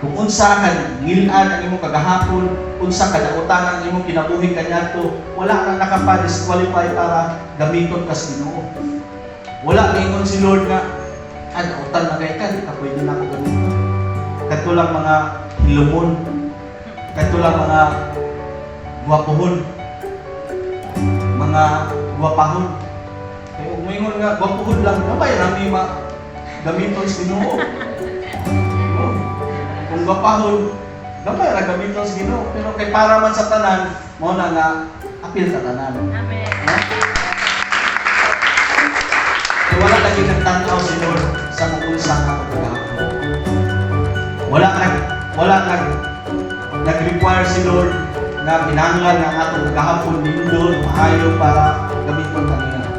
Kung unsa ka ngilad ang imong kagahapon, unsa kadautan ang imong kinabuhi kaniadto, wala kang nakapa-disqualify para gamiton ka sa Ginoo. Wala ningon si Lord nga, "Ah, dautan na kay ka, di ka pwede na ako gamiton. Kadto lang mga hilumon, kadto lang mga gwapuhon, mga gwapahon." Kaya kung moingon nga gwapuhon lang, gamay rami ma gamiton sa Ginoo. Oh. Kung gwapahon, gamay ra gamiton sa Ginoo. Pero kay para man sa tanan, mao na nga apil sa tanan. Amen. No? Kaya wala lagi nagtanaw si Lord sa kung unsa nga kagahapon. Wala nag-require si Lord nga kinahanglan nga ang atong kagahapon nindot, maayo para gamiton kaniya.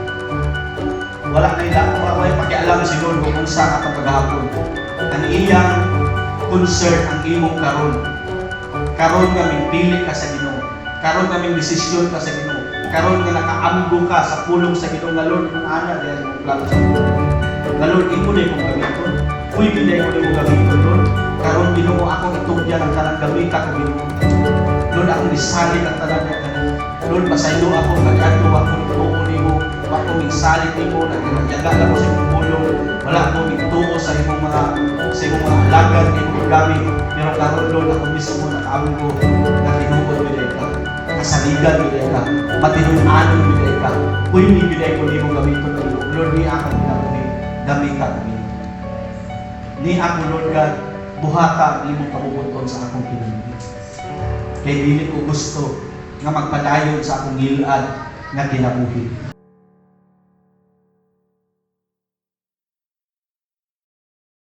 Wala na ila, wala wala pakialam si Lord kung unsa ang atong kagahapon. Ang iyang concern, ang imong karon. Karon nga pili ka sa Ginoo. Karon nga desisyon ka sa Ginoo. Karon nga nakaamgo ka sa pulong sa Ginoo nga, "Lord, imong ana diyan imong plano sa Ginoo. Nga Lord, imo na imong gamiton. Pwede na imo imong gamiton, Lord. Karon, Ginoo, akong itugyan ang tanang, gamita ko, Ginoo. Lord, akong gisalig ang tanan niya kanimo. Lord, pasaylo ako kag adto wa ko tuo nimo, wa ko misalig nimo, nagyaga lang ko sa imong pulong, wala ko mituo sa imong mga alagad nga imong gamit. Pero karon, Lord, ako mismo nakaamgo nga tinuod gyud ka. Kasaligan gyud ka, matinud-anon gyud ka. Pwede gyud ko nimo gamiton, Lord. Lord, ni akong kinabuhi, gamita ko nimo. Ni ako, Lord God, buhata ang imong kabubut-on sa akong kinabuhi. Kay dili ko gusto nga magpadayon sa akong ngilad nga kinabuhi."